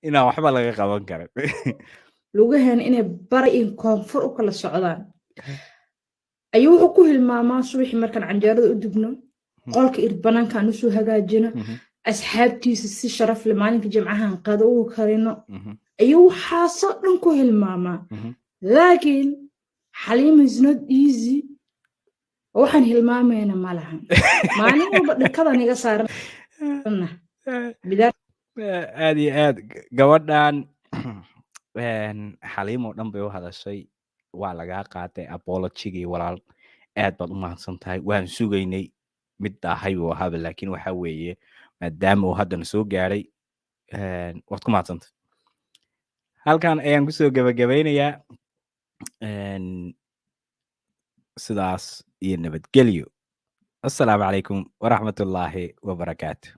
Inaan waxba laga qaban karin. Lugaheena inay bari iyo koonfur u kala socdaan ayuu wuxuu ku hilmaamaa. Subaxii markaan canjeerada u dubno, qolka ir banaankaan usoo hagaajino, asxaabtiisa si sharaf leh maalinka Jimcahan qado ugu karino, ayuu waxaasoo dhan ku hilmaamaa. Laakiin Xaliima is not easy. Waxaan hilmaamayna ma lahan, maalin walba dhakadan iga saarana bidaar. Aad iyo aad gabadhan Xaliim oo dhan bay u hadashay. Waa lagaa qaatay apologigii, walaal. Aad baad u mahadsan tahay. Waan sugaynay, mid daahay buu ahaaba, laakiin waxa weeye maadaama uu haddana soo gaaray, waad ku mahadsantay. Halkan ayaan kusoo gebagabaynayaa. Sidaas iyo nabadgelyo. Assalaamu calaykum waraxmatullaahi wabarakaatu.